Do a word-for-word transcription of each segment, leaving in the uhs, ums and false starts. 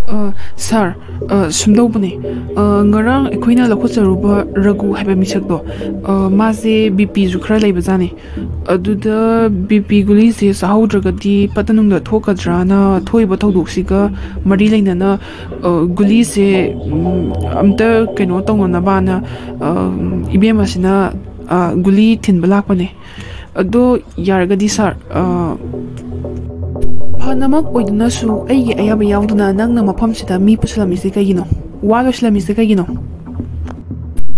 ꯑ, ꯁꯥꯔ, ꯑ, ꯁꯨꯝꯗꯧꯕꯅꯦ꯫ ꯑ, ꯉꯔꯥꯡ ꯑꯩꯈꯣꯏꯅ ꯂꯧꯈꯠꯆꯔꯨꯕ ꯔꯘꯨ ꯍꯥꯏꯕ ꯃꯤꯁꯛꯇꯣ, ꯑ, ꯃꯥꯁꯦ ꯕꯤ ꯄꯤꯁꯨ ꯈꯔ ꯂꯩꯕꯖꯥꯠꯅꯤ꯫ ꯑꯗꯨꯗ ꯕꯤ ꯄꯤ ꯒꯨꯂꯤꯁꯦ ꯆꯥꯍꯧꯗ꯭ꯔꯒꯗꯤ ꯄꯠꯇ ꯅꯨꯡꯗ ꯊꯣꯛꯀꯗ꯭ꯔꯥꯅ ꯊꯣꯛꯏꯕ ꯊꯧꯗꯣꯛꯁꯤꯒ ꯃꯔꯤ ꯂꯩꯅꯅ, ꯑ, ꯒꯨꯂꯤꯁꯦ, ꯎꯝ, ꯑꯝꯇ ꯀꯩꯅꯣ ꯇꯧꯅꯅꯕꯅ, ꯑ, ꯏꯕꯦꯝꯃꯁꯤꯅ, ꯑ, ꯒꯨꯂꯤ ꯊꯤꯟꯕ ꯂꯥꯛꯄꯅꯦ꯫ ꯑꯗꯣ ꯌꯥꯔꯒꯗꯤ ꯁꯥꯔ, ꯑ, ꯐꯅꯃꯛ ꯑꯣꯏꯗꯨꯅꯁꯨ ꯑꯩꯒꯤ ꯑꯌꯥꯕ ꯌꯥꯎꯗꯅ ꯅꯪꯅ ꯃꯐꯝꯁꯤꯗ ꯃꯤ ꯄꯨꯁꯤꯜꯂꯝꯃꯤꯁꯦ ꯀꯩꯒꯤꯅꯣ? ꯋꯥ ꯂꯣꯏꯁꯤꯜꯂꯝꯃꯤꯁꯦ ꯀꯩꯒꯤꯅꯣ?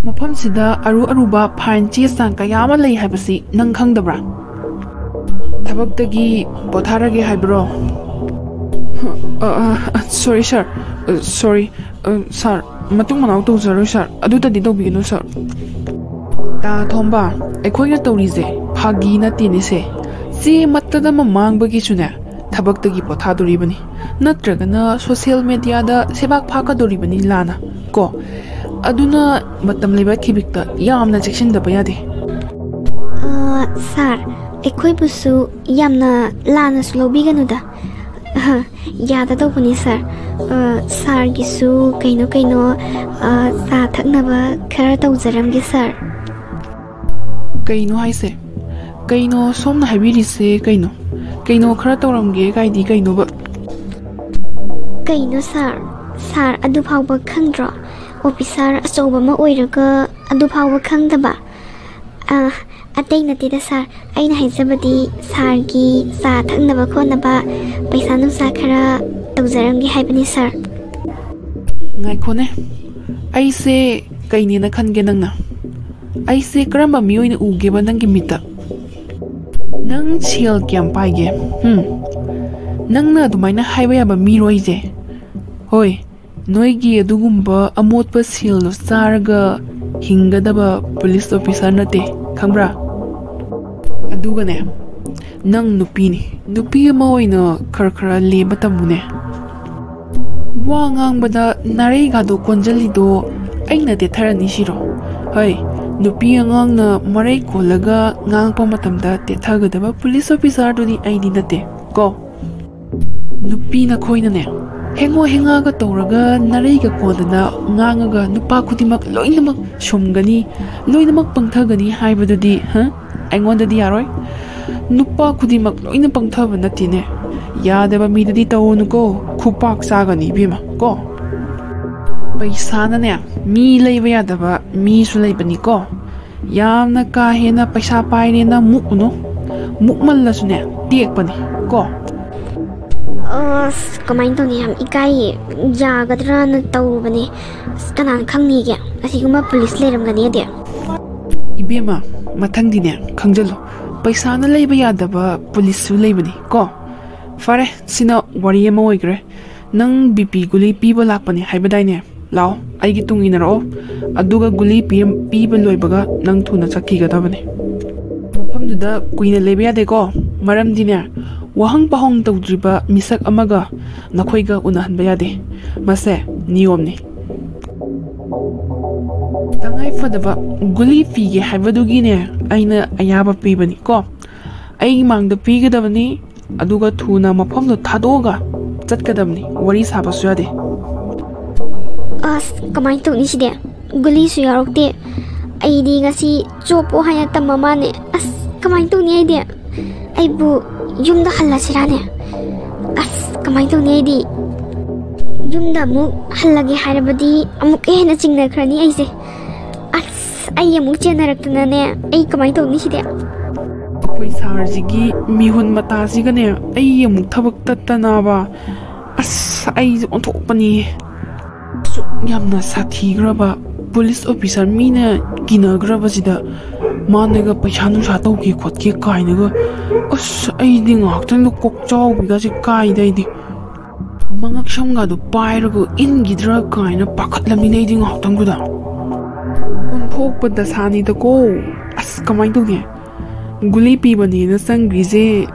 ꯃꯐꯝꯁꯤꯗ ꯑꯔꯨ ꯑꯔꯨꯕ ꯐꯥꯏꯜ ꯆꯦ ꯆꯥꯡ ꯀꯌꯥ ꯑꯃ ꯂꯩ ꯍꯥꯏꯕꯁꯤ ꯅꯪ ꯈꯪꯗꯕ꯭ꯔꯥ? ꯊꯕꯛꯇꯒꯤ ꯄꯣꯊꯥꯔꯒꯦ ꯍꯥꯏꯕ꯭ꯔꯣ? ꯑ, ꯑ, ꯑ, ꯁꯣꯔꯤ ꯁꯥꯔ, ꯑ, ꯁꯣꯔꯤ꯫ ꯑ, ꯁꯥꯔ, ꯃꯇꯨꯡ ꯃꯅꯥꯎ ꯇꯧꯖꯔꯣꯏ ꯁꯥꯔ, ꯑꯗꯨꯗꯗꯤ ꯇꯧꯕꯤꯒꯅꯨ ꯁꯥꯔ꯫ ꯇꯥ ꯊꯣꯝꯕ, ꯑꯩꯈꯣꯏꯅ ꯇꯧꯔꯤꯁꯦ ꯐꯥꯒꯤ ꯅꯠꯇꯦꯅꯦꯁꯦ꯫ ꯆꯦ ꯃꯇꯠ ꯑꯃ ꯃꯥꯡꯕꯒꯤꯁꯨꯅꯦ, ꯊꯕꯛꯇꯒꯤ ꯄꯣꯊꯥꯗꯣꯔꯤꯕꯅꯤ, ꯅꯠꯇ꯭ꯔꯒꯅ ꯁꯣꯁꯤꯌꯦꯜ ꯃꯦꯗꯤꯌꯥꯗ ꯁꯦꯕꯥꯛ ꯐꯥꯛꯀꯗꯣꯔꯤꯕꯅꯤ ꯂꯥꯟꯅ ꯀꯣ꯫ ꯑꯗꯨꯅ ꯃꯇꯝ ꯂꯩꯕ ꯈꯤꯕꯤꯛꯇ ꯌꯥꯝꯅ ꯆꯦꯛꯁꯤꯟꯗꯕ ꯌꯥꯗꯦ꯫ ꯑ, ꯁꯥꯔ, ꯑꯩꯈꯣꯏꯕꯨꯁꯨ ꯌꯥꯝꯅ ꯂꯥꯟꯅꯁꯨ ꯂꯧꯕꯤꯒꯅꯨꯗ꯫ ꯑꯍ, ꯌꯥꯗꯗꯧꯕꯅꯤ ꯁꯥꯔ꯫ ꯑ, ꯁꯥꯔꯒꯤꯁꯨ ꯀꯩꯅꯣ ꯀꯩꯅꯣ, ꯑ, ꯆꯥ ꯊꯛꯅꯕ ꯈꯔ ꯇꯧꯖꯔꯝꯒꯦ ꯁꯥꯔ꯫ ꯀꯩꯅꯣ ꯍꯥꯏꯁꯦ? ꯀꯩꯅꯣ ꯁꯣꯝꯅ ꯍꯥꯏꯕꯤꯔꯤꯁꯦ ꯀꯩꯅꯣ? ꯀꯩꯅꯣ ꯈꯔ ꯇꯧꯔꯝꯒꯦ ꯀꯥꯏꯗꯤ ꯀꯩꯅꯣꯕ? ꯀꯩꯅꯣ ꯁꯥꯔ? ꯁꯥꯔ ꯑꯗꯨ ꯐꯥꯎꯕ ꯈꯪꯗ꯭ꯔꯣ? ꯑꯣꯐꯤꯁꯥꯔ ꯑꯆꯧꯕ ꯑꯃ ꯑꯣꯏꯔꯒ ꯑꯗꯨ ꯐꯥꯎꯕ ꯈꯪꯗꯕ? ꯑ, ꯑꯇꯩ ꯅꯠꯇꯦꯗ ꯁꯥꯔ, ꯑꯩꯅ ꯍꯥꯏꯖꯕꯗꯤ ꯁꯥꯔꯒꯤ ꯆꯥ ꯊꯛꯅꯕ ꯈꯣꯠꯅꯕ ꯄꯩꯁꯥ ꯅꯨꯡꯁꯥ ꯈꯔ ꯇꯧꯖꯔꯝꯒꯦ ꯍꯥꯏꯕꯅꯤ ꯁꯥꯔ꯫ ꯉꯥꯏꯈꯣꯅꯦ, ꯑꯩꯁꯦ ꯀꯩꯅꯦꯅ ꯈꯟꯒꯦ ꯅꯪꯅ? ꯑꯩꯁꯦ ꯀꯔꯝꯕ ꯃꯤꯑꯣꯏꯅ ꯎꯒꯦꯕ ꯅꯪꯒꯤ ꯃꯤꯠꯇ? ꯅꯪ ꯁꯦꯜ ꯀꯌꯥꯝ ꯄꯥꯏꯒꯦ? ꯎꯝ? ꯅꯪꯅ ꯑꯗꯨꯃꯥꯏꯅ ꯍꯥꯏꯕ ꯌꯥꯕ ꯃꯤꯔꯣ ꯑꯩꯁꯦ? ꯍꯣꯏ, ꯅꯣꯏꯒꯤ ꯑꯗꯨꯒꯨꯝꯕ ꯑꯃꯣꯠꯄ ꯁꯦꯜꯗꯣ ꯆꯥꯔꯒ ꯍꯤꯡꯒꯗꯕ ꯄꯨꯂꯤꯁ ꯑꯣꯐꯤꯁꯥꯔ ꯅꯠꯇꯦ, ꯈꯪꯕ꯭ꯔꯥ? ꯑꯗꯨꯒꯅꯦ, ꯅꯪ ꯅꯨꯄꯤꯅꯤ, ꯅꯨꯄꯤ ꯑꯃ ꯑꯣꯏꯅ ꯈꯔ ꯈꯔ ꯂꯦꯝꯕ ꯇꯝꯃꯨꯅꯦ꯫ ꯋꯥ ꯉꯥꯡꯕꯗ ꯅꯥꯔꯩꯒꯗꯣ ꯀꯣꯟꯖꯜꯂꯤꯗꯣ ꯑꯩꯅ ꯇꯦꯊꯔꯅꯤ ꯁꯤꯔꯣ? ꯍꯩ, ꯅꯨꯄꯤ ꯑꯉꯥꯡꯅ ꯃꯔꯩ ꯀꯣꯜꯂꯒ ꯉꯥꯡꯉꯛꯄ ꯃꯇꯝꯗ ꯇꯦꯊꯒꯗꯕ ꯄꯨꯂꯤꯁ ꯑꯣꯐꯤꯁꯥꯔꯗꯨꯗꯤ ꯑꯩꯗꯤ ꯅꯠꯇꯦ ꯀꯣ꯫ ꯅꯨꯄꯤ ꯅꯈꯣꯏꯅꯅꯦ, ꯍꯦꯡꯉꯣ ꯍꯦꯡꯉꯥꯒ ꯇꯧꯔꯒ ꯅꯥꯔꯩꯒ ꯀꯣꯟꯗꯅ ꯉꯥꯡꯉꯒ ꯅꯨꯄꯥ ꯈꯨꯗꯤꯡꯃꯛ ꯂꯣꯏꯅꯃꯛ ꯁꯨꯝꯒꯅꯤ, ꯂꯣꯏꯅꯃꯛ ꯄꯪꯊꯒꯅꯤ ꯍꯥꯏꯕꯗꯨꯗꯤ, ꯍ? ꯑꯩꯉꯣꯟꯗꯗꯤ ꯌꯥꯔꯣꯏ꯫ ꯅꯨꯄꯥ ꯈꯨꯗꯤꯡꯃꯛ ꯂꯣꯏꯅ ꯄꯪꯊꯕ ꯅꯠꯇꯦꯅꯦ꯫ ꯌꯥꯗꯕ ꯃꯤꯗꯗꯤ ꯇꯧꯔꯨꯅꯨꯀꯣ, ꯈꯨꯄꯥꯛ ꯆꯥꯒꯅꯤ ꯏꯕꯦꯝꯃ ꯀꯣ꯫ ꯄꯩꯁꯥꯅꯅꯦ ꯃꯤ ꯂꯩꯕ ꯌꯥꯗꯕ ꯃꯤꯁꯨ ꯂꯩꯕꯅꯤꯀꯣ꯫ ꯌꯥꯝꯅ ꯀꯥ ꯍꯦꯟꯅ ꯄꯩꯁꯥ ꯄꯥꯏꯔꯦꯅ ꯃꯨꯛꯎꯅꯨ꯫ ꯃꯨꯛꯃꯜꯂꯁꯨꯅꯦ ꯇꯦꯛꯄꯅꯤ ꯀꯣ꯫ ꯑꯁ, ꯀꯃꯥꯏꯅ ꯇꯧꯅꯤ? ꯌꯥꯝ ꯏꯀꯥꯏꯌꯦ꯫ ꯌꯥꯒꯗ꯭ꯔꯥꯅ ꯇꯧꯔꯨꯕꯅꯦ꯫ ꯑꯁ, ꯀꯅꯥꯅ ꯈꯪꯅꯤꯒꯦ? ꯑꯁꯤꯒꯨꯝꯕ ꯄꯨꯂꯤꯁ ꯂꯩꯔꯝꯒꯅꯤꯗꯤ꯫ ꯏꯕꯦꯝꯃ, ꯃꯊꯪꯗꯤꯅꯦ ꯈꯪꯖꯜꯂꯣ, ꯄꯩꯁꯥꯅ ꯂꯩꯕ ꯌꯥꯗꯕ ꯄꯨꯂꯤꯁꯁꯨ ꯂꯩꯕꯅꯤ ꯀꯣ꯫ ꯐꯔꯦ, ꯁꯤꯅ ꯋꯥꯔꯤ ꯑꯃ ꯑꯣꯏꯈ꯭ꯔꯦ꯫ ꯅꯪ ꯕꯤ ꯄꯤ ꯒꯨꯂꯤ ꯄꯤꯕ ꯂꯥꯛꯄꯅꯦ ꯍꯥꯏꯕꯗꯥꯏꯅꯦ? ꯂꯥꯛꯑꯣ, ꯑꯩꯒꯤ ꯇꯨꯡ ꯏꯟꯅꯔꯛꯑꯣ꯫ ꯑꯗꯨꯒ ꯒꯨꯂꯤ ꯄꯤ-, ꯄꯤꯕ ꯂꯣꯏꯕꯒ ꯅꯪ ꯊꯨꯅ ꯆꯠꯈꯤꯒꯗꯕꯅꯦ꯫ ꯃꯐꯝꯗꯨꯗ ꯀꯨꯏꯅ ꯂꯩꯕ ꯌꯥꯗꯦꯀꯣ, ꯃꯔꯝꯗꯤꯅꯦ, ꯋꯥꯍꯪ ꯄꯥꯎꯍꯪ ꯇꯧꯗ꯭ꯔꯤꯕ ꯃꯤꯁꯛ ꯑꯃꯒ ꯅꯈꯣꯏꯒ ꯎꯅꯍꯟꯕ ꯌꯥꯗꯦ꯫ ꯃꯁꯦ ꯅꯤꯌꯣꯝꯅꯤ꯫ ꯇꯉꯥꯏ ꯐꯗꯕ ꯒꯨꯂꯤ ꯄꯤꯒꯦ ꯍꯥꯏꯕꯗꯨꯒꯤꯅꯦ ꯑꯩꯅ ꯑꯌꯥꯕ ꯄꯤꯕꯅꯤ ꯀꯣ꯫ ꯑꯩꯒꯤ ꯃꯥꯡꯗ ꯄꯤꯒꯗꯕꯅꯤ, ꯑꯗꯨꯒ ꯊꯨꯅ ꯃꯐꯝꯗꯣ ꯊꯥꯗꯣꯛꯑꯒ ꯆꯠꯀꯗꯕꯅꯤ꯫ ꯋꯥꯔꯤ ꯁꯥꯕꯁꯨ ꯌꯥꯗꯦ꯫ ꯑꯁ, ꯀꯃꯥꯏꯅ ꯇꯧꯅꯤ ꯁꯤꯗꯤ? ꯒꯨꯂꯤꯁꯨ ꯌꯥꯎꯔꯛꯇꯦ꯫ ꯑꯩꯗꯤ ꯉꯁꯤ ꯆꯣꯞꯄꯣ ꯍꯥꯏꯅ ꯇꯝꯕ ꯃꯥꯅꯦ꯫ ꯑꯁ, ꯀꯃꯥꯏꯅ ꯇꯧꯅꯤ ꯑꯩꯗꯤ? ꯑꯩꯕꯨ ꯌꯨꯝꯗ ꯍꯜꯂꯁꯤꯔꯥꯅꯦ? ꯑꯁ, ꯀꯃꯥꯏꯅ ꯇꯧꯅꯤ ꯑꯩꯗꯤ? ꯌꯨꯝꯗ ꯑꯃꯨꯛ ꯍꯜꯂꯒꯦ ꯍꯥꯏꯔꯕꯗꯤ ꯑꯃꯨꯛꯀ ꯍꯦꯟꯅ ꯆꯤꯡꯅꯈ꯭ꯔꯅꯤ ꯑꯩꯁꯦ꯫ ꯑꯁ, ꯑꯩ ꯑꯃꯨꯛ ꯆꯦꯟꯅꯔꯛꯇꯅꯅꯦ, ꯑꯩ ꯀꯃꯥꯏꯅ ꯇꯧꯅꯤ ꯁꯤꯗꯤ? ꯑꯩꯈꯣꯏ ꯁꯍꯔꯁꯤꯒꯤ ꯃꯤꯍꯨꯟ ꯃꯇꯥꯁꯤꯒꯅꯦ ꯑꯩ ꯑꯃꯨꯛ ꯊꯕꯛ ꯇꯠꯇꯅꯕ꯫ ꯑꯁ, ꯑꯩꯁꯦ ꯑꯣꯟꯊꯣꯛꯄꯅꯤ꯫ ꯑꯁꯨꯛ ꯌꯥꯝꯅ ꯁꯥꯊꯤꯈ꯭ꯔꯕ ꯄꯨꯂꯤꯁ ꯑꯣꯐꯤꯁꯥꯔ ꯃꯤꯅ ꯀꯤꯅꯈ꯭ꯔꯕꯁꯤꯗ ꯃꯥꯅꯒ ꯄꯩꯁꯥ ꯅꯨꯡꯁꯥ ꯇꯧꯒꯦ ꯈꯣꯠꯀꯦ ꯀꯥꯏꯅꯒ, ꯑꯁ, ꯑꯩꯗꯤ ꯉꯥꯏꯍꯥꯛꯇꯪꯗ ꯀꯣꯛ ꯆꯥꯎꯕꯤꯒꯁꯦ ꯀꯥꯏꯗ ꯑꯩꯗꯤ꯫ ꯃꯉꯛ ꯁꯝꯒꯗꯣ ꯄꯥꯏꯔꯒ ꯏꯟꯈꯤꯗ꯭ꯔꯥ ꯀꯥꯏꯅ ꯄꯥꯈꯠꯂꯝꯃꯤꯅꯦ ꯑꯩꯗꯤ ꯉꯥꯏꯍꯥꯛꯇꯪꯗꯨꯗ꯫ ꯑꯣꯟꯊꯣꯛꯄ ꯗꯁꯥꯅꯤꯗꯀꯣ꯫ ꯑꯁ, ꯀꯃꯥꯏꯅ ꯇꯧꯅꯤ? ꯒꯨꯂꯤ ꯄꯤꯕꯅꯦꯅ ꯆꯪꯈ꯭ꯔꯤꯁꯦ꯫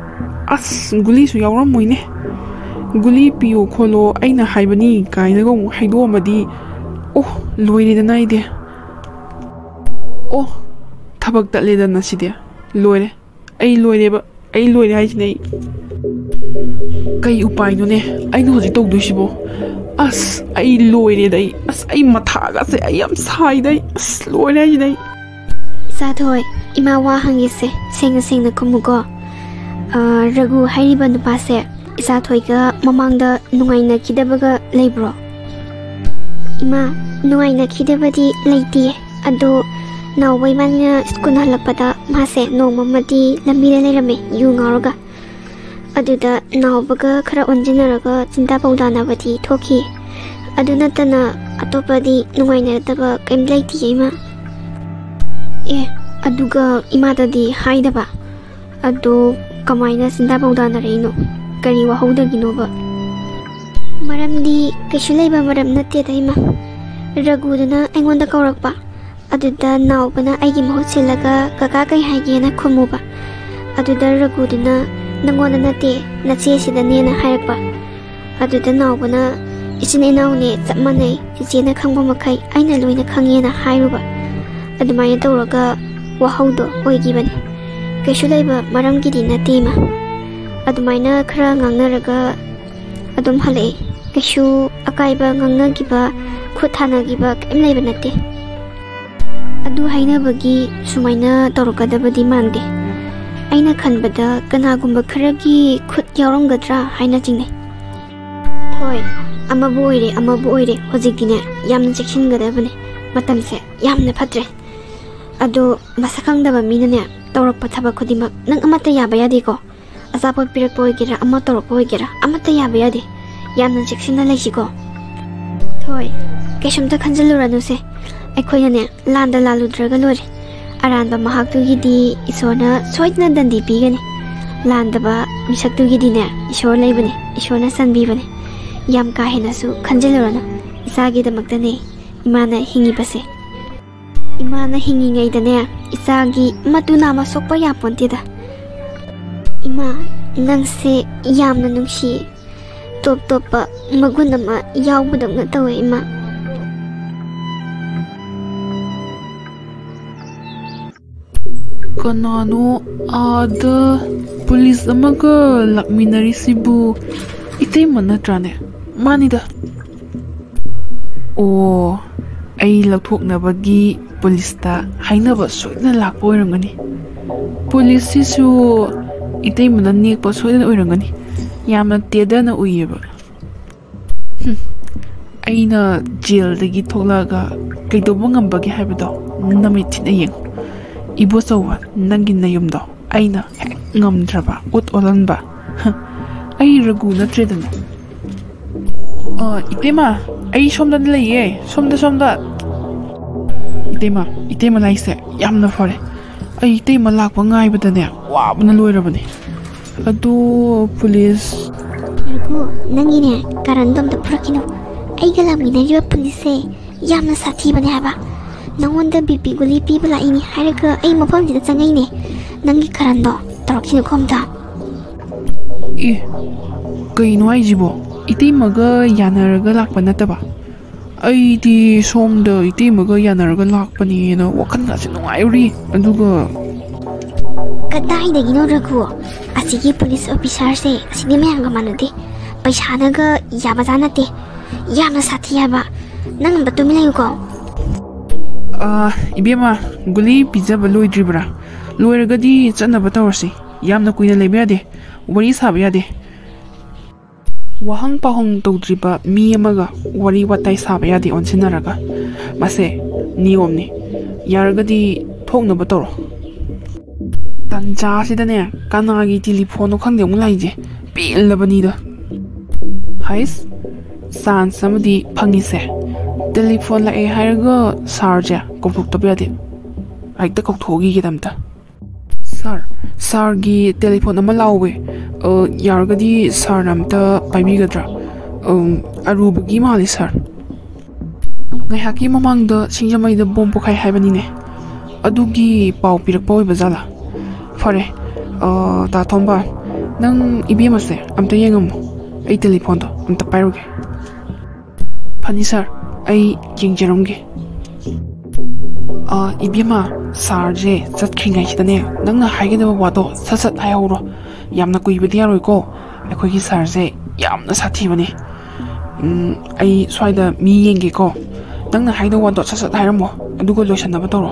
ꯑꯁ, ꯒꯨꯂꯤꯁꯨ ꯌꯥꯎꯔꯝꯃꯣꯏꯅꯦ꯫ "ꯒꯨꯂꯤ ꯄꯤꯌꯣ ꯈꯣꯠꯂꯣ, ꯑꯩꯅ ꯍꯥꯏꯕꯅꯤ" ꯀꯥꯏꯅꯒ ꯑꯃꯨꯛ ꯍꯥꯏꯗꯣꯛꯑꯝꯃꯗꯤ, ꯑꯣ, ꯂꯣꯏꯔꯦꯗꯅ ꯑꯩꯗꯤ꯫ ꯑꯣ, ꯊꯕꯛ ꯇꯠꯂꯦꯗꯅ ꯁꯤꯗꯤ꯫ ꯂꯣꯏꯔꯦ꯫ ꯑꯩ ꯂꯣꯏꯔꯦꯕ꯫ ꯑꯩ ꯂꯣꯏꯔꯦ ꯍꯥꯏꯁꯤꯅꯦ ꯑꯩ꯫ ꯀꯩ ꯎꯄꯥꯏꯅꯣꯅꯦ ꯑꯩꯅ ꯍꯧꯖꯤꯛ ꯇꯧꯗꯣꯏꯁꯤꯕꯣ? ꯑꯁ, ꯑꯩ ꯂꯣꯏꯔꯦꯗ꯫ ꯑꯩ ꯑꯁ ꯑꯩ ꯃꯊꯥꯒꯁꯦ ꯑꯩ ꯌꯥꯝ ꯁꯥꯏꯗ꯫ ꯑꯩ ꯑꯁ ꯂꯣꯏꯔꯦ ꯍꯥꯏꯁꯤꯗ ꯑꯩ꯫ ꯏꯆꯥꯊꯣꯏ, ꯏꯃꯥ ꯋꯥ ꯍꯪꯒꯦꯁꯦ, ꯁꯦꯡꯅ ꯁꯦꯡꯅ ꯈꯨꯝꯃꯨꯀꯣ꯫ ꯑꯥ, ꯔꯘꯨ ꯍꯥꯏꯔꯤꯕ ꯅꯨꯄꯥꯁꯦ ꯏꯆꯥꯊꯣꯏꯒ ꯃꯃꯥꯡꯗ ꯅꯨꯡꯉꯥꯏꯅꯈꯤꯗꯕꯒ ꯂꯩꯕ꯭ꯔꯣ? ꯏꯃꯥ, ꯅꯨꯡꯉꯥꯏꯅꯈꯤꯗꯕꯗꯤ ꯂꯩꯇꯦ꯫ ꯑꯗꯣ ꯅꯥꯎꯕ ꯏꯕꯥꯅꯤꯅ ꯁ꯭ꯀꯨꯜ ꯍꯜꯂꯛꯄꯗ ꯃꯥꯁꯦ ꯅꯣꯡꯃ ꯑꯃꯗꯤ ꯂꯝꯕꯤꯗ ꯂꯩꯔꯝꯃꯦ, ꯌꯨ ꯉꯥꯎꯔꯒ꯫ ꯑꯗꯨꯗ ꯅꯥꯎꯕꯒ ꯈꯔ ꯑꯣꯟꯁꯤꯟꯅꯔꯒ ꯆꯤꯟꯗꯥ ꯄꯥꯎꯗꯥꯅꯕꯗꯤ ꯊꯣꯛꯈꯤ꯫ ꯑꯗꯨ ꯅꯠꯇꯅ ꯑꯇꯣꯞꯄꯗꯤ ꯅꯨꯡꯉꯥꯏꯅꯗꯕ ꯀꯩꯝ ꯂꯩꯇꯤꯌꯦ, ꯏꯃꯥ꯫ ꯑꯦ, ꯑꯗꯨꯒ ꯏꯃꯥꯗꯗꯤ ꯍꯥꯏꯗꯕ? ꯑꯗꯣ ꯀꯃꯥꯏꯅ ꯆꯤꯟꯗꯥ ꯄꯥꯎꯗꯥꯅꯔꯛꯏꯅꯣ? ꯀꯔꯤ ꯋꯥꯍꯧꯗꯒꯤꯅꯣꯕ? ꯃꯔꯝꯗꯤ ꯀꯩꯁꯨ ꯂꯩꯕ ꯃꯔꯝ ꯅꯠꯇꯦꯗ, ꯏꯃꯥ꯫ ꯔꯘꯨꯗꯨꯅ ꯑꯩꯉꯣꯟꯗ ꯀꯧꯔꯛꯄ꯫ ꯑꯗꯨꯗ ꯅꯥꯎꯕꯅ ꯑꯩꯒꯤ ꯃꯍꯨꯠ ꯁꯤꯜꯂꯒ "ꯀꯀꯥ ꯀꯩ ꯍꯥꯏꯒꯦꯅ?" ꯈꯨꯝꯃꯨꯕ꯫ ꯑꯗꯨꯗ ꯔꯘꯨꯗꯨꯅ, "ꯅꯪꯉꯣꯟꯗ ꯅꯠꯇꯦ, ꯅꯆꯦꯁꯤꯗꯅꯦꯅ" ꯍꯥꯏꯔꯛꯄ꯫ ꯑꯗꯨꯗ ꯅꯥꯎꯕꯅ, "ꯏꯆꯤꯟ ꯏꯅꯥꯎꯅꯦ, ꯆꯞ ꯃꯥꯟꯅꯩ, ꯆꯤꯆꯦꯅ ꯈꯪꯕ ꯃꯈꯩ ꯑꯩꯅ ꯂꯣꯏꯅ ꯈꯪꯉꯦꯅ" ꯍꯥꯏꯔꯨꯕ꯫ ꯑꯗꯨꯃꯥꯏꯅ ꯇꯧꯔꯒ ꯋꯥꯍꯧꯗꯣ ꯑꯣꯏꯈꯤꯕꯅꯤ꯫ ꯀꯩꯁꯨ ꯂꯩꯕ ꯃꯔꯝꯒꯤꯗꯤ ꯅꯠꯇꯦ, ꯏꯃꯥ꯫ ꯑꯗꯨꯃꯥꯏꯅ ꯈꯔ ꯉꯥꯡꯅꯔꯒ ꯑꯗꯨꯝ ꯍꯜꯂꯛꯑꯦ꯫ ꯀꯩꯁꯨ ꯑꯀꯥꯏꯕ ꯉꯥꯡꯅꯈꯤꯕ, ꯈꯨꯠ ꯊꯥꯅꯈꯤꯕ ꯀꯔꯤꯝ ꯂꯩꯕ ꯅꯠꯇꯦ꯫ ꯑꯗꯨ ꯍꯥꯏꯅꯕꯒꯤ ꯁꯨꯃꯥꯏꯅ ꯇꯧꯔꯛꯀꯗꯕꯗꯤ ꯃꯥꯟꯗꯦ꯫ ꯑꯩꯅ ꯈꯟꯕꯗ ꯀꯅꯥꯒꯨꯝꯕ ꯈꯔꯒꯤ ꯈꯨꯠ ꯌꯥꯎꯔꯝꯒꯗ꯭ꯔꯥ ꯍꯥꯏꯅ ꯆꯤꯡꯅꯩ꯫ ꯍꯣꯏ, ꯑꯃꯕꯨ ꯑꯣꯏꯔꯦ ꯑꯃꯕꯨ ꯑꯣꯏꯔꯦ, ꯍꯧꯖꯤꯛꯇꯤꯅꯦ ꯌꯥꯝꯅ ꯆꯦꯛꯁꯤꯟꯒꯗꯕꯅꯦ꯫ ꯃꯇꯝꯁꯦ ꯌꯥꯝꯅ ꯐꯠꯇ꯭ꯔꯦ꯫ ꯑꯗꯣ ꯃꯁꯛ ꯈꯪꯗꯕ ꯃꯤꯅꯅꯦ ꯇꯧꯔꯛꯄ ꯊꯕꯛ ꯈꯨꯗꯤꯡꯃꯛ ꯅꯪ ꯑꯃꯠꯇ ꯌꯥꯕ ꯌꯥꯗꯦꯀꯣ꯫ ꯑꯆꯥꯄꯣꯠ ꯄꯤꯔꯛꯄ ꯑꯣꯏꯒꯦꯔꯥ, ꯑꯃ ꯇꯧꯔꯛꯄ ꯑꯣꯏꯒꯦꯔꯥ, ꯑꯃꯠꯇ ꯌꯥꯕ ꯌꯥꯗꯦ꯫ ꯌꯥꯝꯅ ꯆꯦꯛꯁꯤꯟꯅ ꯂꯩꯁꯤꯀꯣ꯫ ꯍꯣꯏ, ꯀꯩꯁꯨꯝꯇ ꯈꯟꯖꯤꯜꯂꯨꯔꯅꯨꯁꯦ꯫ ꯑꯩꯈꯣꯏꯅꯅꯦ ꯂꯥꯟꯗ ꯂꯥꯜꯂꯨꯗ꯭ꯔꯒ ꯂꯣꯏꯔꯦ꯫ ꯑꯔꯥꯟꯕ ꯃꯍꯥꯛꯇꯨꯒꯤꯗꯤ ꯏꯁꯣꯔꯅ ꯁꯣꯏꯗꯅ ꯗꯟꯗꯤ ꯄꯤꯒꯅꯤ꯫ ꯂꯥꯟꯗꯕ ꯃꯤꯁꯛꯇꯨꯒꯤꯗꯤꯅꯦ ꯏꯁꯣꯔ ꯂꯩꯕꯅꯦ, ꯏꯁꯣꯔꯅ ꯆꯟꯕꯤꯕꯅꯦ꯫ ꯌꯥꯝ ꯀꯥ ꯍꯦꯟꯅꯁꯨ ꯈꯟꯖꯤꯜꯂꯨꯔꯅꯨ꯫ ꯏꯆꯥꯒꯤꯗꯃꯛꯇꯅꯦ ꯏꯃꯥꯅ ꯍꯤꯡꯉꯤꯕꯁꯦ꯫ ꯏꯃꯥꯅ ꯍꯤꯡꯉꯤꯉꯩꯗꯅꯦ ꯏꯆꯥꯒꯤ ꯃꯇꯨ ꯅꯥꯝꯃ ꯁꯣꯛꯄ ꯌꯥꯄꯣꯟꯇꯦꯗ꯫ ꯏꯃꯥ, ꯅꯪꯁꯦ ꯌꯥꯝꯅ ꯅꯨꯡꯁꯤꯌꯦ꯫ ꯇꯣꯞ ꯇꯣꯞꯄ ꯃꯒꯨꯟ ꯑꯃ ꯌꯥꯎꯕꯗꯧꯅ ꯇꯧꯋꯦ, ꯏꯃꯥ꯫ ꯀꯅꯥꯅꯣ ꯑꯥꯗ ꯄꯨꯂꯤꯁ ꯑꯃꯒ ꯂꯥꯛꯃꯤꯟꯅꯔꯤꯁꯤꯕꯨ? ꯏꯇꯩꯃ ꯅꯠꯇ꯭ꯔꯥꯅꯦ? ꯃꯥꯅꯤꯗ꯫ ꯑꯣ, ꯑꯩ ꯂꯧꯊꯣꯛꯅꯕꯒꯤ ꯄꯨꯂꯤꯁꯇ ꯍꯥꯏꯅꯕ ꯁꯣꯏꯗꯅ ꯂꯥꯛꯄ ꯑꯣꯏꯔꯝꯒꯅꯤ꯫ ꯄꯨꯂꯤꯁꯁꯤꯁꯨ ꯏꯇꯩꯃꯅ ꯅꯦꯛꯄ ꯁꯣꯏꯗꯅ ꯑꯣꯏꯔꯝꯒꯅꯤ꯫ ꯌꯥꯝꯅ ꯇꯦꯗꯅ ꯎꯏꯌꯦꯕ꯫ ꯍꯨꯝ, ꯑꯩꯅ ꯖꯦꯜꯗꯒꯤ ꯊꯣꯛꯂꯛꯑꯒ ꯀꯩꯗꯧꯕ ꯉꯝꯕꯒꯦ ꯍꯥꯏꯕꯗꯣ ꯅꯃꯤꯠ ꯊꯤꯅ ꯌꯦꯡꯉꯨ꯫ ꯏꯕꯣꯆꯧꯕ, ꯅꯪꯒꯤ ꯅꯌꯨꯝꯗꯣ ꯑꯩꯅ ꯍꯦꯛ ꯉꯝꯗ꯭ꯔꯕ, ꯎꯠ ꯑꯣꯜꯍꯟꯕ꯫ ꯍ, ꯑꯩ ꯔꯘꯨ ꯅꯠꯇ꯭ꯔꯦꯗꯅ꯫ ꯑ, ꯏꯇꯩꯃ, ꯑꯩ ꯁꯣꯝꯗ ꯂꯩꯌꯦ꯫ ꯁꯣꯝꯗ, ꯁꯣꯝꯗ꯫ ꯏꯇꯩꯃ, ꯏꯇꯩꯃ ꯂꯥꯛꯏꯁꯦ ꯌꯥꯝꯅ ꯐꯔꯦ꯫ ꯑꯩ ꯏꯇꯩꯃ ꯂꯥꯛꯄ ꯉꯥꯏꯕꯗꯅꯦ ꯋꯥꯕꯅ ꯂꯣꯏꯔꯕꯅꯦ꯫ ꯑꯗꯣ ꯄꯨꯂꯤꯁ꯫ ꯉꯥꯏꯈꯣ, ꯅꯪꯒꯤꯅꯦ ꯀꯔꯟꯗꯣ ꯑꯝꯇ ꯐꯨꯔꯛꯈꯤꯅꯨ꯫ ꯑꯩꯒ ꯂꯥꯛꯃꯤꯟꯅꯔꯤꯕ ꯄꯨꯂꯤꯁꯁꯦ ꯌꯥꯝꯅ ꯁꯥꯊꯤꯕꯅꯦ ꯍꯥꯏꯕ꯫ ꯅꯪꯉꯣꯟꯗ ꯕꯤ ꯄꯤ ꯒꯨꯂꯤ ꯄꯤꯕ ꯂꯥꯛꯏꯅꯤ ꯍꯥꯏꯔꯒ ꯑꯩ ꯃꯐꯝꯁꯤꯗ ꯆꯪꯉꯛꯏꯅꯦ꯫ ꯅꯪꯒꯤ ꯀꯔꯟꯗꯣ ꯇꯧꯔꯛꯈꯤꯅꯨꯀꯣ ꯑꯝꯇ꯫ ꯑꯦ, ꯀꯩꯅꯣ ꯍꯥꯏꯁꯤꯕꯣ? ꯏꯇꯩꯃꯒ ꯌꯥꯅꯔꯒ ꯂꯥꯛꯄ ꯅꯠꯇꯕ? ꯑꯩꯗꯤ ꯁꯣꯝꯗ ꯏꯇꯩꯃꯒ ꯌꯥꯅꯔꯒ ꯂꯥꯛꯄꯅꯦꯅ ꯋꯥꯈꯜꯒꯁꯦ ꯅꯨꯡꯉꯥꯏꯔꯨꯔꯤ꯫ ꯑꯗꯨꯒ ꯀꯗꯥꯏꯗꯒꯤꯅꯣ ꯔꯘꯨ? ꯑꯁꯤꯒꯤ ꯄꯨꯂꯤꯁ ꯑꯣꯐꯤꯁꯥꯔꯁꯦ ꯑꯁꯤꯗꯤ ꯃꯌꯥꯝꯒ ꯃꯥꯟꯅꯗꯦ꯫ ꯄꯩꯁꯥꯅꯒ ꯌꯥꯕꯖꯥꯠ ꯅꯠꯇꯦ꯫ ꯌꯥꯝꯅ ꯁꯥꯊꯤ ꯍꯥꯏꯕ꯫ ꯅꯪ ꯑꯝꯇ ꯇꯨꯃꯤꯟ ꯂꯩꯌꯨꯀꯣ꯫ ꯑ, ꯏꯕꯦꯝꯃ, ꯒꯨꯂꯤ ꯄꯤꯖꯕ ꯂꯣꯏꯗ꯭ꯔꯤꯕ꯭ꯔꯥ? ꯂꯣꯏꯔꯒꯗꯤ ꯆꯠꯅꯕ ꯇꯧꯔꯁꯤ꯫ ꯌꯥꯝꯅ ꯀꯨꯏꯅ ꯂꯩꯕ ꯌꯥꯗꯦ꯫ ꯋꯥꯔꯤ ꯁꯥꯕ ꯌꯥꯗꯦ꯫ ꯋꯥꯍꯪ ꯄꯥꯎꯍꯪ ꯇꯧꯗ꯭ꯔꯤꯕ ꯃꯤ ꯑꯃꯒ ꯋꯥꯔꯤ ꯋꯥꯇꯥꯏ ꯁꯥꯕ ꯌꯥꯗꯦ ꯑꯣꯟꯁꯤꯟꯅꯔꯒ꯫ ꯃꯁꯦ ꯅꯤꯌꯣꯝꯅꯤ꯫ ꯌꯥꯔꯒꯗꯤ ꯊꯣꯛꯅꯕ ꯇꯧꯔꯣ꯫ ꯇꯟꯖꯥꯁꯤꯗꯅꯦ ꯀꯅꯥꯒꯤ ꯇꯦꯂꯤꯐꯣꯟꯅꯣ ꯈꯪꯗꯦ ꯑꯃꯨꯛ ꯂꯥꯛꯏꯁꯦ꯫ ꯄꯦꯜꯂꯕꯅꯤꯗ꯫ ꯍꯩꯁ, ꯆꯥꯟꯁ ꯑꯃꯗꯤ ꯐꯪꯉꯤꯁꯦ꯫ ꯇꯦꯂꯤꯐꯣꯟ ꯂꯥꯛꯑꯦ ꯍꯥꯏꯔꯒ ꯁꯥꯔꯁꯦ ꯀꯧꯊꯣꯛꯇꯕ ꯌꯥꯗꯦ꯫ ꯍꯦꯛꯇ ꯀꯧꯊꯣꯛꯈꯤꯒꯦꯗ ꯑꯝꯇ꯫ ꯁꯥꯔ, ꯁꯥꯔꯒꯤ ꯇꯦꯂꯤꯐꯣꯟ ꯑꯃ ꯂꯥꯛꯍꯧꯋꯦ꯫ ꯑ, ꯌꯥꯔꯒꯗꯤ ꯁꯥꯔꯅ ꯑꯝꯇ ꯄꯥꯏꯕꯤꯒꯗ꯭ꯔꯥ? ꯑꯝ, ꯑꯔꯨꯕꯒꯤ ꯃꯥꯜꯂꯤ ꯁꯥꯔ꯫ ꯉꯥꯏꯍꯥꯛꯀꯤ ꯃꯃꯥꯡꯗ ꯁꯤꯡꯖꯃꯩꯗ ꯕꯣꯝ ꯄꯣꯈꯥꯏ ꯍꯥꯏꯕꯅꯤꯅꯦ꯫ ꯑꯗꯨꯒꯤ ꯄꯥꯎ ꯄꯤꯔꯛꯄ ꯑꯣꯏꯕ ꯖꯥꯠꯂꯥ? ꯐꯔꯦ, ꯑ, ꯇꯥ ꯊꯣꯝꯕ, ꯅꯪ ꯏꯕꯦꯝꯃꯁꯦ ꯑꯝꯇ ꯌꯦꯡꯉꯝꯃꯣ꯫ ꯑꯩ ꯇꯦꯂꯤꯐꯣꯟꯗꯣ ꯑꯝꯇ ꯄꯥꯏꯔꯨꯒꯦ꯫ ꯐꯅꯤ ꯁꯥꯔ, ꯑꯩ ꯌꯦꯡꯖꯔꯝꯒꯦ꯫ ꯑ, ꯏꯕꯦꯝꯃ, ꯁꯥꯔꯁꯦ ꯆꯠꯈ꯭ꯔꯤꯉꯩꯁꯤꯗꯅꯦ, ꯅꯪꯅ ꯍꯥꯏꯒꯗꯕ ꯋꯥꯗꯣ ꯁꯠ ꯁꯠ ꯍꯥꯏꯍꯧꯔꯣ꯫ ꯌꯥꯝꯅ ꯀꯨꯏꯕꯗꯤ ꯌꯥꯔꯣꯏꯀꯣ꯫ ꯑꯩꯈꯣꯏꯒꯤ ꯁꯥꯔꯁꯦ ꯌꯥꯝꯅ ꯁꯥꯊꯤꯕꯅꯦ꯫ ꯎꯝ, ꯑꯩ ꯁ꯭ꯋꯥꯏꯗ ꯃꯤ ꯌꯦꯡꯒꯦꯀꯣ꯫ ꯅꯪꯅ ꯍꯥꯏꯗꯧ ꯋꯥꯗꯣ ꯁꯠ ꯁꯠ ꯍꯥꯏꯔꯝꯃꯣ, ꯑꯗꯨꯒ ꯂꯣꯏꯁꯟꯅꯕ ꯇꯧꯔꯣ꯫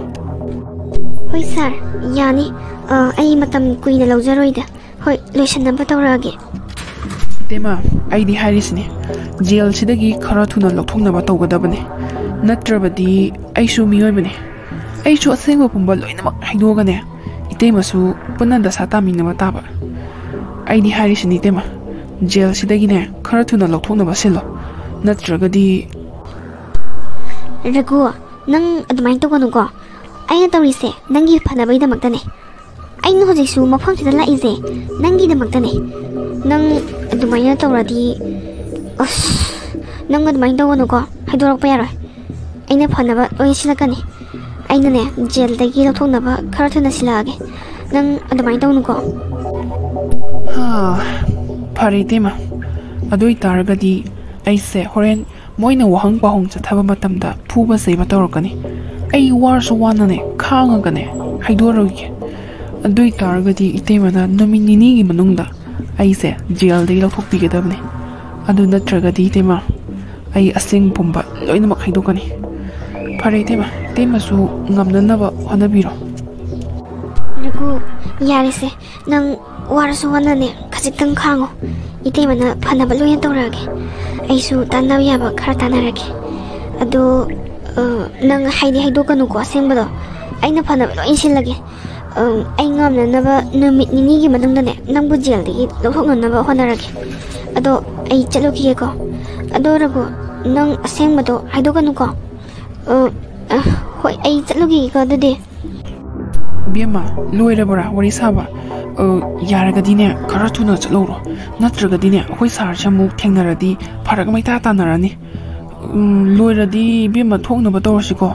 ꯍꯣꯏ ꯁꯥꯔ, ꯌꯥꯅꯤ꯫ ꯑ, ꯑꯩ ꯃꯇꯝ ꯀꯨꯏꯅ ꯂꯧꯖꯔꯣꯏꯗ꯫ ꯍꯣꯏ, ꯂꯣꯏꯁꯟꯅꯕ ꯇꯧꯔꯛꯑꯒꯦ꯫ ꯏꯇꯩꯃ, ꯑꯩꯗꯤ ꯍꯥꯏꯔꯤꯁꯤꯅꯤ, ꯖꯦꯜꯁꯤꯗꯒꯤ ꯈꯔ ꯊꯨꯅ ꯂꯧꯊꯣꯛꯅꯕ ꯇꯧꯒꯗꯕꯅꯤ꯫ ꯅꯠꯇ꯭ꯔꯕꯗꯤ ꯑꯩꯁꯨ ꯃꯤꯑꯣꯏꯕꯅꯤ꯫ ꯑꯩꯁꯨ ꯑꯁꯦꯡꯕ ꯄꯨꯝꯕ ꯂꯣꯏꯅꯃꯛ ꯍꯥꯏꯗꯣꯛꯑꯒꯅꯦ, ꯏꯇꯩꯃꯁꯨ ꯄꯨꯟꯅ ꯗꯁꯥ ꯇꯥꯃꯤꯟꯅꯕ ꯇꯥꯕ꯫ ꯑꯩꯗꯤ ꯍꯥꯏꯔꯤꯁꯤꯅꯤ ꯏꯇꯩꯃ, ꯖꯦꯜꯁꯤꯗꯒꯤꯅꯦ ꯈꯔ ꯊꯨꯅ ꯂꯧꯊꯣꯛꯅꯕ ꯁꯤꯜꯂꯣ꯫ ꯅꯠꯇ꯭ꯔꯒꯗꯤ ꯔꯘꯨ, ꯅꯪ ꯑꯗꯨꯃꯥꯏꯅ ꯇꯧꯒꯅꯨꯀꯣ꯫ ꯑꯩꯅ ꯇꯧꯔꯤꯁꯦ ꯅꯪꯒꯤ ꯐꯅꯕꯒꯤꯗꯃꯛꯇꯅꯦ꯫ ꯑꯩꯅ ꯍꯧꯖꯤꯛꯁꯨ ꯃꯐꯝꯁꯤꯗ ꯂꯥꯛꯏꯁꯦ ꯅꯪꯒꯤꯗꯃꯛꯇꯅꯦ꯫ ꯅꯪ ꯑꯗꯨꯃꯥꯏꯅ ꯇꯧꯔꯗꯤ, ꯑꯁ, ꯅꯪ ꯑꯗꯨꯃꯥꯏꯅ ꯇꯧꯒꯅꯨꯀꯣ꯫ ꯍꯥꯏꯗꯣꯔꯛꯄ ꯌꯥꯔꯣꯏ꯫ ꯑꯩꯅ ꯐꯅꯕ ꯂꯣꯏ ꯁꯤꯜꯂꯛꯀꯅꯤ꯫ ꯑꯩꯅꯅꯦ, ꯖꯦꯜꯗꯒꯤ ꯂꯧꯊꯣꯛꯅꯕ ꯈꯔ ꯊꯨꯅ ꯁꯤꯜꯂꯛꯑꯒꯦ꯫ ꯅꯪ ꯑꯗꯨꯃꯥꯏꯅ ꯇꯧꯅꯨꯀꯣ꯫ ꯍꯥ, ꯐꯔꯦ ꯏꯇꯩꯃ꯫ ꯑꯗꯨ ꯑꯣꯏꯇꯥꯔꯒꯗꯤ ꯑꯩꯁꯦ ꯍꯣꯔꯦꯟ ꯃꯣꯏꯅ ꯋꯥꯍꯪ ꯄꯥꯎꯍꯪ ꯆꯠꯊꯕ ꯃꯇꯝꯗ ꯐꯨꯕ ꯆꯩꯕ ꯇꯧꯔꯛꯀꯅꯤ꯫ ꯑꯩ ꯋꯥꯔꯁꯨ ꯋꯥꯅꯅꯦ, ꯈꯥꯡꯉꯒꯅꯦ ꯍꯥꯏꯗꯣꯔꯣꯏꯒꯦ꯫ ꯑꯗꯨ ꯑꯣꯏꯇꯥꯔꯒꯗꯤ ꯏꯇꯩꯃꯅ ꯅꯨꯃꯤꯠ ꯅꯤꯅꯤꯒꯤ ꯃꯅꯨꯡꯗ ꯑꯩꯁꯦ ꯖꯦꯜꯗꯒꯤ ꯂꯧꯊꯣꯛꯄꯤꯒꯗꯕꯅꯤ꯫ ꯑꯗꯨ ꯅꯠꯇ꯭ꯔꯒꯗꯤ ꯏꯇꯩꯃ, ꯑꯩ ꯑꯁꯦꯡꯕ ꯄꯨꯝꯕ ꯂꯣꯏꯅꯃꯛ ꯍꯥꯏꯗꯣꯛꯀꯅꯤ꯫ ꯐꯔꯦ ꯏꯇꯩꯃ, ꯏꯇꯩꯃꯁꯨ ꯉꯝꯅꯅꯕ ꯍꯣꯠꯅꯕꯤꯔꯣ꯫ ꯔꯘꯨ, ꯌꯥꯔꯦꯁꯦ, ꯅꯪ ꯋꯥꯔꯁꯨ ꯋꯥꯅꯅꯦ, ꯈꯖꯤꯛꯇꯪ ꯈꯥꯡꯉꯣ꯫ ꯏꯇꯩꯃꯅ ꯐꯅꯕ ꯂꯣꯏꯅ ꯇꯧꯔꯛꯑꯒꯦ꯫ ꯑꯩꯁꯨ ꯇꯥꯟꯅꯕ ꯌꯥꯕ ꯈꯔ ꯇꯥꯟꯅꯔꯒꯦ꯫ ꯑꯗꯣ, ꯑ, ꯅꯪ ꯍꯥꯏꯗꯤ ꯍꯥꯏꯗꯣꯛꯀꯅꯨꯀꯣ ꯑꯁꯦꯡꯕꯗꯣ꯫ ꯑꯩꯅ ꯐꯅꯕ ꯂꯣꯏ ꯁꯤꯜꯂꯒꯦ꯫ ꯑ, ꯑꯩ ꯉꯝꯅꯅꯕ ꯅꯨꯃꯤꯠ ꯅꯤꯅꯤꯒꯤ ꯃꯅꯨꯡꯗꯅꯦ, ꯅꯪꯕꯨ ꯖꯦꯜꯗꯒꯤ ꯂꯧꯊꯣꯛꯅꯅꯕ ꯍꯣꯠꯅꯔꯒꯦ꯫ ꯑꯗꯣ ꯑꯩ ꯆꯠꯂꯨꯈꯤꯒꯦꯀꯣ꯫ ꯑꯗꯣ ꯔꯘꯨ, ꯅꯪ ꯑꯁꯦꯡꯕꯗꯣ ꯍꯥꯏꯗꯣꯛꯀꯅꯨꯀꯣ꯫ ꯑ, ꯑ, ꯍꯣꯏ, ꯑꯩ ꯆꯠꯂꯨꯈꯤꯒꯦꯀꯣ ꯑꯗꯨꯗꯤ꯫ ꯏꯕꯦꯝꯃ, ꯂꯣꯏꯔꯕ꯭ꯔꯥ ꯋꯥꯔꯤ ꯁꯥꯕ? ꯑ, ꯌꯥꯔꯒꯗꯤꯅꯦ, ꯈꯔ ꯊꯨꯅ ꯆꯠꯍꯧꯔꯣ꯫ ꯅꯠꯇ꯭ꯔꯒꯗꯤꯅꯦ, ꯑꯩꯈꯣꯏ ꯁꯥꯔꯁꯦ ꯑꯃꯨꯛ ꯊꯦꯡꯅꯔꯗꯤ ꯐꯔꯛ ꯑꯃ ꯏꯇꯥ ꯇꯥꯅꯔꯅꯤ꯫ ꯎꯝ, ꯂꯣꯏꯔꯗꯤ ꯏꯕꯦꯝꯃ, ꯊꯣꯛꯅꯕ ꯇꯧꯔꯁꯤꯀꯣ꯫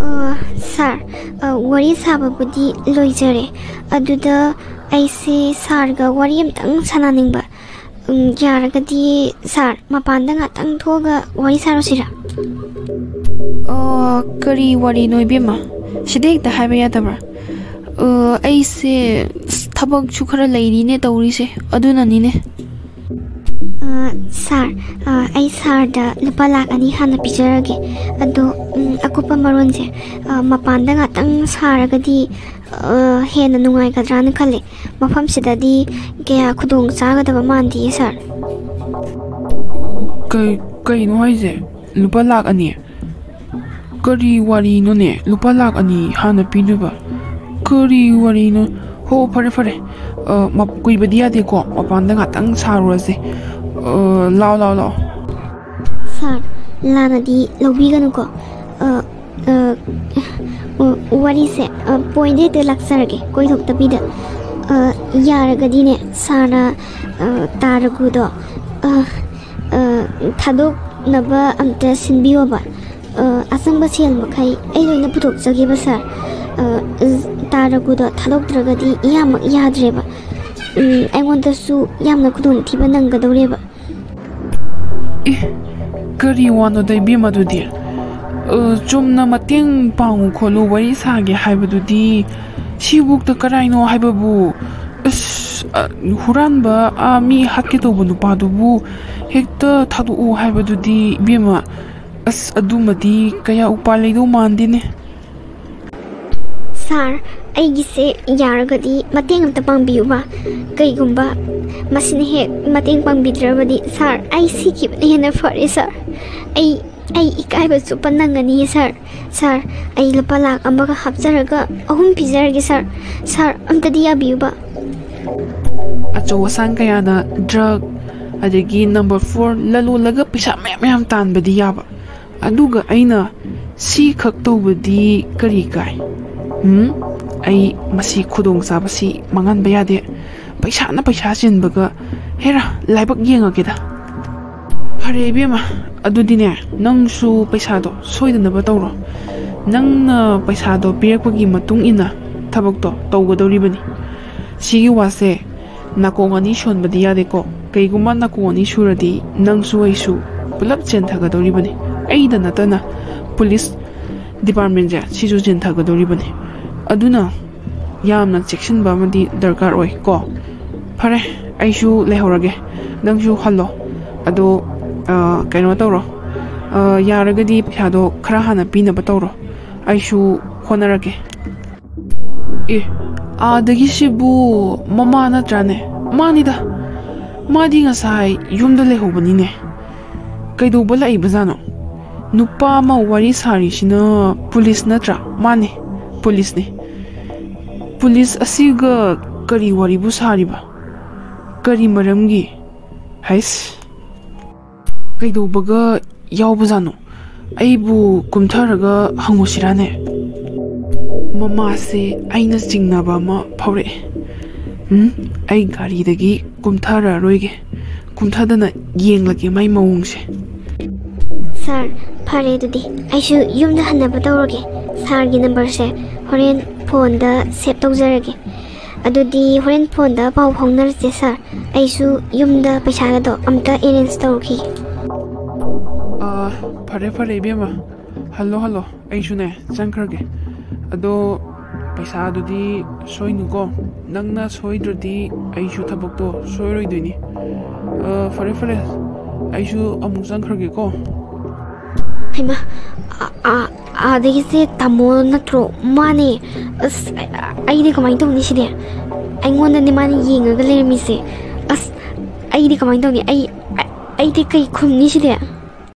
ꯑ, ꯁꯥꯔ, ꯑ, ꯋꯥꯔꯤ ꯁꯥꯕꯕꯨꯗꯤ ꯂꯣꯏꯖꯔꯦ꯫ ꯑꯗꯨꯗ ꯑꯩꯁꯦ ꯁꯥꯔꯒ ꯋꯥꯔꯤ ꯑꯝꯇꯪ ꯁꯥꯟꯅꯅꯤꯡꯕ꯫ ꯎꯝ, ꯌꯥꯔꯒꯗꯤ ꯁꯥꯔ, ꯃꯄꯥꯟꯗ ꯉꯥꯛꯇꯪ ꯊꯣꯛꯑꯒ ꯋꯥꯔꯤ ꯁꯥꯔꯨꯁꯤꯔꯥ? ꯑ, ꯀꯔꯤ ꯋꯥꯔꯤꯅꯣ ꯏꯕꯦꯝꯃ? ꯁꯤꯗ ꯍꯦꯛꯇ ꯍꯥꯏꯕ ꯌꯥꯗꯕ꯭ꯔꯥ? ꯑ, ꯑꯩꯁꯦ, ꯑꯁ, ꯊꯕꯛꯁꯨ ꯈꯔ ꯂꯩꯔꯤꯅꯦ ꯇꯧꯔꯤꯁꯦ, ꯑꯗꯨꯅꯅꯤꯅꯦ꯫ ꯑ, ꯁꯥꯔ, ꯑ, ꯑꯩ ꯁꯥꯔꯗ ꯂꯨꯄꯥ ꯂꯥꯛ ꯑꯅꯤ ꯍꯥꯟꯅ ꯄꯤꯖꯔꯒꯦ꯫ ꯑꯗꯣ, ꯎꯝ, ꯑꯀꯨꯞꯄ ꯃꯔꯣꯟꯁꯦ, ꯑ, ꯃꯄꯥꯟꯗ ꯉꯥꯛꯇꯪ ꯁꯥꯔꯒꯗꯤ, ꯑ, ꯍꯦꯟꯅ ꯅꯨꯡꯉꯥꯏꯒꯗ꯭ꯔꯥꯅ ꯈꯜꯂꯦ꯫ ꯃꯐꯝꯁꯤꯗꯗꯤ ꯀꯌꯥ ꯈꯨꯗꯣꯡ ꯆꯥꯒꯗꯕ ꯃꯥꯟꯗꯤꯌꯦ, ꯁꯥꯔ꯫ ꯀꯩ-, ꯀꯩꯅꯣ ꯍꯥꯏꯁꯦ? ꯂꯨꯄꯥ ꯂꯥꯛ ꯑꯅꯤ? ꯀꯔꯤ ꯋꯥꯔꯤꯅꯣꯅꯦ? ꯂꯨꯄꯥ ꯂꯥꯛ ꯑꯅꯤ ꯍꯥꯟꯅ ꯄꯤꯗꯣꯏꯕ? ꯀꯔꯤ ꯋꯥꯔꯤꯅꯣ? ꯍꯣ, ꯐꯔꯦ, ꯐꯔꯦ꯫ ꯑ, ꯃ-, ꯀꯨꯏꯕꯗꯤ ꯌꯥꯗꯦꯀꯣ, ꯃꯄꯥꯟꯗ ꯉꯥꯛꯇꯪ ꯁꯥꯔꯨꯔꯁꯦ꯫ ꯑ, ꯂꯥꯛꯑꯣ, ꯂꯥꯛꯑꯣ, ꯂꯥꯛꯑꯣ꯫ ꯁꯥꯔ, ꯂꯥꯟꯅꯗꯤ ꯂꯧꯕꯤꯒꯅꯨꯀꯣ꯫ ꯑ, ꯑ, ꯑ, ꯋꯥꯔꯤꯁꯦ, ꯑ, ꯄꯣꯏꯟꯗ ꯍꯦꯛꯇ ꯂꯥꯛꯆꯔꯒꯦ, ꯀꯣꯏꯊꯣꯛꯇꯕꯤꯗ꯫ ꯑ, ꯌꯥꯔꯒꯗꯤꯅꯦ, ꯁꯥꯔꯅ, ꯑ, ꯇꯥ ꯔꯒꯨꯗꯣ, ꯑ, ꯑ, ꯊꯥꯗꯣꯛꯅꯕ ꯑꯝꯇ ꯁꯤꯟꯕꯤꯌꯣꯕ꯫ ꯑ, ꯑꯆꯪꯕ ꯁꯦꯜ ꯃꯈꯩ ꯑꯩ ꯂꯣꯏꯅ ꯄꯨꯊꯣꯛꯆꯒꯦꯕ, ꯁꯥꯔ꯫ ꯑ, ꯇꯥ ꯔꯒꯨꯗꯣ ꯊꯥꯗꯣꯛꯇ꯭ꯔꯒꯗꯤ ꯏꯌꯥꯃꯛ ꯌꯥꯗ꯭ꯔꯦꯕ꯫ ꯎꯝ, ꯑꯩꯉꯣꯟꯗꯁꯨ ꯌꯥꯝꯅ ꯈꯨꯗꯣꯡꯊꯤꯕ ꯅꯪꯒꯗꯧꯔꯦꯕ꯫ ꯑꯦ, ꯀꯔꯤ ꯋꯥꯅꯣꯗ ꯏꯕꯦꯝꯃ ꯑꯗꯨꯗꯤ? ꯑ, ꯆꯨꯝꯅ ꯃꯇꯦꯡ ꯄꯥꯡꯉꯨ ꯈꯣꯠꯂꯨ ꯋꯥꯔꯤ ꯁꯥꯒꯦ ꯍꯥꯏꯕꯗꯨꯗꯤ ꯁꯤꯕꯨꯛꯇ ꯀꯔꯥꯏꯅꯣ ꯍꯥꯏꯕꯕꯨ? ꯑꯁ, ꯑ, ꯍꯨꯔꯥꯟꯕ, ꯑ, ꯃꯤ ꯍꯥꯠꯀꯦ ꯇꯧꯕ ꯅꯨꯄꯥꯗꯨꯕꯨ ꯍꯦꯛꯇ ꯊꯥꯗꯣꯛꯎ ꯍꯥꯏꯕꯗꯨꯗꯤ ꯏꯕꯦꯝꯃ, ꯑꯁ, ꯑꯗꯨꯃꯗꯤ ꯀꯌꯥ ꯎꯄꯥꯏ ꯂꯩꯗꯧ ꯃꯥꯟꯗꯦꯅꯦ꯫ ꯁꯥꯔ, ꯑꯩꯒꯤꯁꯦ ꯌꯥꯔꯒꯗꯤ ꯃꯇꯦꯡ ꯑꯝꯇ ꯄꯥꯡꯕꯤꯌꯨꯕ꯫ ꯀꯩꯒꯨꯝꯕ ꯃꯁꯤꯅ ꯍꯦꯛ ꯃꯇꯦꯡ ꯄꯥꯡꯕꯤꯗ꯭ꯔꯕꯗꯤ, ꯁꯥꯔ, ꯑꯩ ꯁꯤꯈꯤꯕꯅ ꯍꯦꯟꯅ ꯐꯔꯦ, ꯁꯥꯔ꯫ ꯑꯩ, ꯑꯩ ꯏꯀꯥꯏꯕ ꯆꯨꯞꯄ ꯅꯪꯉꯅꯤꯌꯦ, ꯁꯥꯔ꯫ ꯁꯥꯔ, ꯑꯩ ꯂꯨꯄꯥ ꯂꯥꯛ ꯑꯃꯒ ꯍꯥꯞꯆꯔꯒ ꯑꯍꯨꯝ ꯄꯤꯖꯔꯒꯦ, ꯁꯥꯔ꯫ ꯁꯥꯔ, ꯑꯝꯇꯗꯤ ꯌꯥꯕꯤꯌꯨꯕ꯫ ꯑꯆꯧ ꯑꯁꯥꯡ ꯀꯌꯥꯅ ꯗ꯭ꯔꯒ, ꯑꯗꯒꯤ ꯅꯝꯕꯔ ꯐꯣꯔ ꯂꯂꯣꯜꯂꯒ ꯄꯩꯁꯥ ꯃꯌꯥꯝ ꯃꯌꯥꯝ ꯇꯥꯟꯕꯗꯤ ꯌꯥꯕ, ꯑꯗꯨꯒ ꯑꯩꯅ ꯁꯤꯈꯛ ꯇꯧꯕꯗꯤ ꯀꯔꯤ ꯀꯥꯏ? ꯎꯝ? ꯑꯩ ꯃꯁꯤ ꯈꯨꯗꯣꯡꯆꯥꯕꯁꯤ ꯃꯥꯡꯍꯟꯕ ꯌꯥꯗꯦ꯫ ꯄꯩꯁꯥꯅ ꯄꯩꯁꯥ ꯆꯤꯟꯕꯒ, ꯍꯦꯔꯥ, ꯂꯥꯏꯕꯛ ꯌꯦꯡꯉꯒꯦꯗ꯫ ꯐꯔꯦ ꯏꯕꯦꯝꯃ, ꯑꯗꯨꯗꯤꯅꯦ, ꯅꯪꯁꯨ ꯄꯩꯁꯥꯗꯣ ꯁꯣꯏꯗꯅꯕ ꯇꯧꯔꯣ꯫ ꯅꯪꯅ ꯄꯩꯁꯥꯗꯣ ꯄꯤꯔꯛꯄꯒꯤ ꯃꯇꯨꯡ ꯏꯟꯅ ꯊꯕꯛꯇꯣ ꯇꯧꯒꯗꯧꯔꯤꯕꯅꯤ꯫ ꯁꯤꯒꯤ ꯋꯥꯁꯦ ꯅꯥꯀꯣꯡ ꯑꯅꯤ ꯁꯣꯟꯕꯗꯤ ꯌꯥꯗꯦꯀꯣ꯫ ꯀꯩꯒꯨꯝꯕ ꯅꯥꯀꯣꯡ ꯑꯅꯤ ꯁꯨꯔꯗꯤ ꯅꯪꯁꯨ ꯑꯩꯁꯨ ꯄꯨꯂꯞ ꯆꯦꯟꯊꯒꯗꯧꯔꯤꯕꯅꯤ꯫ ꯑꯩꯗ ꯅꯠꯇꯅ ꯄꯨꯂꯤꯁ ꯗꯤꯄꯥꯔꯠꯃꯦꯟꯁꯦ ꯁꯤꯁꯨ ꯆꯦꯟꯊꯒꯗꯧꯔꯤꯕꯅꯤ꯫ ꯑꯗꯨꯅ ꯌꯥꯝꯅ ꯆꯦꯛꯁꯤꯟꯕ ꯑꯃꯗꯤ ꯗꯔꯀꯥꯔ ꯑꯣꯏ ꯀꯣ꯫ ꯐꯔꯦ, ꯑꯩꯁꯨ ꯂꯩꯍꯧꯔꯒꯦ, ꯅꯪꯁꯨ ꯍꯜꯂꯣ꯫ ꯑꯗꯣ, ꯑ, ꯀꯩꯅꯣ ꯇꯧꯔꯣ, ꯑ, ꯌꯥꯔꯒꯗꯤ ꯄꯩꯁꯥꯗꯣ ꯈꯔ ꯍꯥꯟꯅ ꯄꯤꯅꯕ ꯇꯧꯔꯣ, ꯑꯩꯁꯨ ꯍꯣꯠꯅꯔꯒꯦ꯫ ꯑꯦ, ꯑꯥꯗꯒꯤꯁꯤꯕꯨ ꯃꯃꯥ ꯅꯠꯇ꯭ꯔꯥꯅꯦ? ꯃꯥꯅꯤꯗ, ꯃꯥꯗꯤ ꯉꯁꯥꯏ ꯌꯨꯝꯗ ꯂꯩꯍꯧꯕꯅꯤꯅꯦ꯫ ꯀꯩꯗꯧꯕ ꯂꯥꯛꯏꯕꯖꯥꯠꯅꯣ? ꯅꯨꯄꯥ ꯑꯃ ꯋꯥꯔꯤ ꯁꯥꯔꯤꯁꯤꯅ ꯄꯨꯂꯤꯁ ꯅꯠꯇ꯭ꯔꯥ? ꯃꯥꯅꯤ, ꯄꯨꯂꯤꯁꯅꯤ꯫ ꯄꯨꯂꯤꯁ ꯑꯁꯤꯒ ꯀꯔꯤ ꯋꯥꯔꯤꯕꯨ ꯁꯥꯔꯤꯕ? ꯀꯔꯤ ꯃꯔꯝꯒꯤ? ꯍꯩꯁ꯫ ꯀꯩꯗꯧꯕꯒ ꯌꯥꯎꯕꯖꯥꯠꯅꯣ? ꯑꯩꯕꯨ ꯀꯨꯝꯊꯔꯒ ꯍꯪꯉꯨꯁꯤꯔꯥꯅꯦ? ꯃꯃꯥꯁꯦ ꯑꯩꯅ ꯆꯤꯡꯅꯕ ꯑꯃ ꯐꯥꯎꯔꯛꯑꯦ꯫ ꯎꯝ, ꯑꯩ ꯒꯥꯔꯤꯗꯒꯤ ꯀꯨꯝꯊꯔꯔꯣꯏꯒꯦ꯫ ꯀꯨꯝꯊꯗꯅ ꯌꯦꯡꯂꯒꯦ ꯃꯥꯏ ꯃꯑꯣꯡꯁꯦ꯫ ꯁꯥꯔ, ꯐꯔꯦ ꯑꯗꯨꯗꯤ꯫ ꯑꯩꯁꯨ ꯌꯨꯝꯗ ꯍꯟꯅꯕ ꯇꯧꯔꯒꯦ꯫ ꯁꯥꯔꯒꯤ ꯅꯝꯕꯔꯁꯦ ꯍꯣꯔꯦꯟ ꯐꯣꯟꯗ ꯁꯦꯚ ꯇꯧꯖꯔꯒꯦ꯫ ꯑꯗꯨꯗꯤ ꯍꯣꯔꯦꯟ ꯐꯣꯟꯗ ꯄꯥꯎ ꯐꯥꯎꯅꯔꯁꯦ, ꯁꯥꯔ꯫ ꯑꯩꯁꯨ ꯌꯨꯝꯗ ꯄꯩꯁꯥꯒꯗꯣ ꯑꯝꯇ ꯑꯦꯔꯦꯟꯖ ꯇꯧꯔꯨꯈꯤꯒꯦ꯫ ꯑꯥ, ꯐꯔꯦ, ꯐꯔꯦ, ꯏꯕꯦꯝꯃ꯫ Hello, hello. ꯑꯩꯁꯨꯅꯦ, ꯆꯪꯈ꯭ꯔꯒꯦ꯫ ꯑꯗꯣ ꯄꯩꯁꯥꯗꯨꯗꯤ ꯁꯣꯏꯅꯨꯀꯣ꯫ ꯅꯪꯅ ꯁꯣꯏꯗ꯭ꯔꯗꯤ ꯑꯩꯁꯨ ꯊꯕꯛꯇꯣ ꯁꯣꯏꯔꯣꯏꯗꯣꯏꯅꯤ꯫ ꯑ, ꯐꯔꯦ, ꯐꯔꯦ꯫ ꯑꯩꯁꯨ ꯑꯃꯨꯛ ꯆꯪꯈ꯭ꯔꯒꯦꯀꯣ꯫ ꯍꯩꯃꯥ, ꯑ-, ꯑ-, ꯑꯥꯗꯒꯤꯁꯦ ꯇꯥꯃꯣ ꯅꯠꯇ꯭ꯔꯣ? ꯃꯥꯅꯦ꯫ ꯑꯁ, ꯑ-, ꯑꯩꯗꯤ ꯀꯃꯥꯏꯅ ꯇꯧꯅꯤ ꯁꯤꯗꯤ? ꯑꯩꯉꯣꯟꯗꯅꯦ ꯃꯥꯅ ꯌꯦꯡꯉꯒ ꯂꯩꯔꯝꯃꯤꯁꯦ꯫ ꯑꯁ, ꯑꯩꯗꯤ ꯀꯃꯥꯏꯅ ꯇꯧꯅꯤ? ꯑꯩ, ꯑ-, ꯑꯩꯗꯤ ꯀꯩ ꯈꯨꯝꯅꯤ ꯁꯤꯗꯤ?